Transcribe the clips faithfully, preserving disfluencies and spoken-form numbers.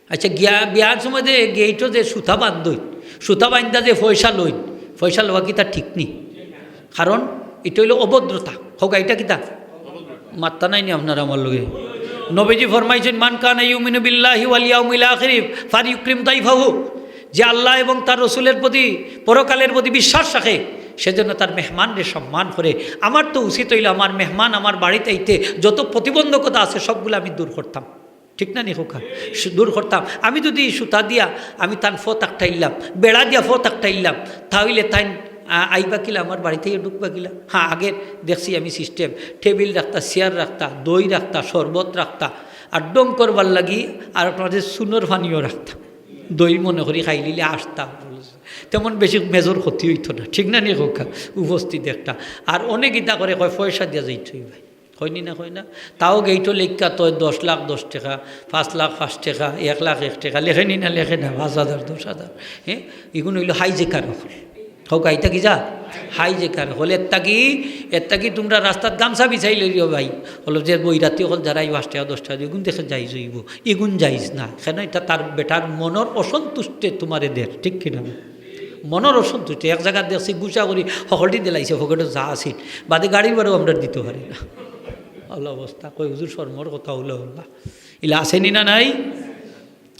আচ্ছা, গিয়া বিয়ার সময় যে গেইটো যে সুতা বান্ধইন, সুতা বান্ধা যে পয়সা লইন, পয়সা লওয়া কিতা ঠিক নি? কারণ ইটা অইলো অভদ্রতা। কউক্কা, ইটা কিতা? মাত্তা নাই নি আপনার আমার লগে? নবীজি ফরমাইছইন, "মান কানা ইউমিনু বিল্লাহি ওয়াল ইয়াউমিল আখিরি ফালইউকরিম দাইফাহু।" যে আল্লাহ এবং তার রসুলের প্রতি, পরকালের প্রতি বিশ্বাস রাখে, সেজন্য তার মেহমানরে সম্মান করে। আমার তো উচিত অইলো আমার মেহমান আমার বাড়িত আইতে যত প্রতিবন্ধকতা আছে সবগুলা আমি দূর করতাম, ঠিক না নি কউক্কা? সু-, দূর করতাম। আমি যদি সুতা দিয়া আমি তান পথ আটকাইলাম, বেড়া দিয়া পথ আটকাইলাম, তা অইলে তাইন, আ, আইবা কিলা, আমার বাড়িত ঢুকবা কিলা? হ্যাঁ, আগে দেখছি আমি system, টেবিল রাখতা, চেয়ার রাখতা, দই রাখতা, শরবত রাখতা, আর ঢং করবার লাগি আর আপনাদের চুনর পানিও রাখতা। দই মনে করি খাইলিলে আসতা, তেমন বেশি মেজর ক্ষতি অইতো না, ঠিক না নি কউক্কা? উপস্থিত একটা। আর অনেক ইতা করে কয়, "পয়সা দিয়া যাইতে অইবো।" কয় নি না, কয় না? তাও গেইটো লেখা তো দশ লাখ দশ টেকা, পাঁচ লাখ পাঁচ টেকা, এক লাখ এক টেকা, লেখে নি না, লেখে না, পাঁচ হাজার, দশ হাজার। হ্যাঁ, ইগুন অইলো হাইজেকার অকল। কউক্কা, ইতা কিতা? হাইজেকার অকল। এর থাকি, এর থাকি তুমরা রাস্তাত গামছা বিছাই লইও ভাই। অইলো যে বৈরাতি অকল যারা এই পাঁচ টেকা দশ টেকা দিবা, ইগুন দেখে জাইজ অইবো, ইগুন জাইজ না। কেনে? ইটা তার বেটার মনর অসন্তুষ্টে তুমারে দের, ঠিক কি না? মনর অসন্তুষ্টে। এক জাগাত দেখছি গুছা করি হকলটি দিলাইছে, পকেটো যা আছিল, বাদে গাড়ির ভাড়াও আমরারে দিতো পারে না। অলা অবস্থা। কই, "হুজুর, শরমর কথা অইলো।" ইলা আছে নি না নাই?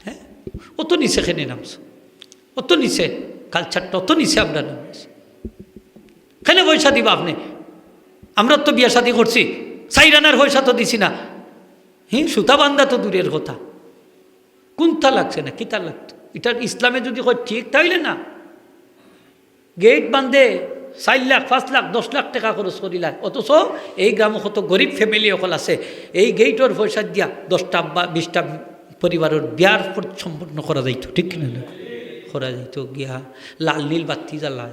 হ্যাঁ, অত নিচে কেনে নামছো? অত নিচে, culture-টা অত নিচে আমরা নামছি। কেনে পয়সা দিবা আপনে? আমরা তো বিয়া শাদি করছি, চাইর আনার পয়সা তো দিছি না। হি, সুতা বান্ধা তো দূরের কথা, কুন্তা লাগছে না, কিতা লাগতো? ইটা ইসলামে যদি কয় ঠিক, তা অইলে না। গেইট বান্ধে চাইর লাখ, পাঁচ লাখ, দশ লাখ টেকা খরচ করিলায়, অথচ এই গ্রামো কত গরিব family অকল আছে, এই গেইটর পয়সা দিয়া দশটা বা বিশটা পরিবারর বিয়ার পর-, সম্পন্ন করা যাইতো, ঠিক কি না? করা যাইতো। গিয়া লাল নীল বাত্তি জ্বালায়।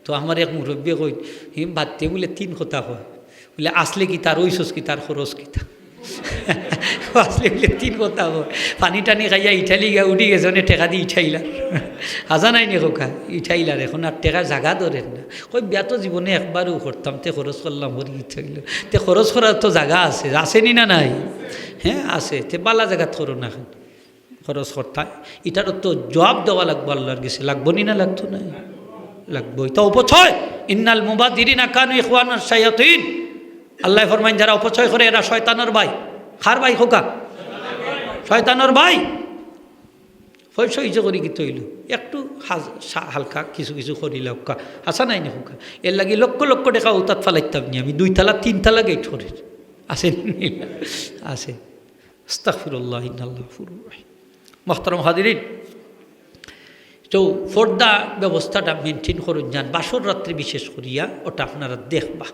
তো আমার এক মুরব্বিয়ে কইন, "হি, বাত্তিয়ে বুলে তিন কথা কয়।" বুলে, "আছলে কিতা, রইছস কিতা, খরচ কিতা?" আছলে বুলে তিন কথা কয়। পানি টানি খাইয়া ইটালি গিয়া উঠি গেছে, অনে টেকা দি ইটাইলার। হাছা নায় নি কউক্কা? ইটাইলার। এখন আর টেকা জাগা ধরের না। কই, "বিয়া তো জীবনে একবারউ করতাম, তে খরচ করলাম, করি কিতা অইলো?" তে খরচ করার তো জাগা আছে, আছে নি না নাই? হ্যাঁ, আছে। তে বালা জাগাত করো না কেনে? খরচ করতায়। ইটারও তো জবাব দেওয়া লাগবো আল্লার গেছে। লাগবো নি না লাগতো নায়? লাগবো। ইটা অপচয়। "ইন্নাল মুবাযযিরিনা কানু ইখওয়ানাশ শায়াতিন।" আল্লায় ফরমাইন, যারা অপচয় করে এরা শয়তানর ভাই। কার ভাই কউক্কা? শয়তানর ভাই। পয়সা অইছে করি কিতা অইলো? একটু হাজ-, সা-, হালকা কিছু কিছু করিলাউক্কা। হাছা নায় নি কউক্কা? এরলাগি লক্ষ লক্ষ টেকা উতাত ফালাইতাম নি আমি, দুই তালা তিন তালা গেইট করির। আছে নি? আছে। আস্তাগফিরুল্লাহ, ইন্নাল্লাহ গফুরুর রহিম। মোহতারাম হাজিরিন, তো পর্দা ব্যবস্থাটা maintain করইন যান, বাসর রাত্রে বিশেষ করিয়া অটা আপনারা দেখবা।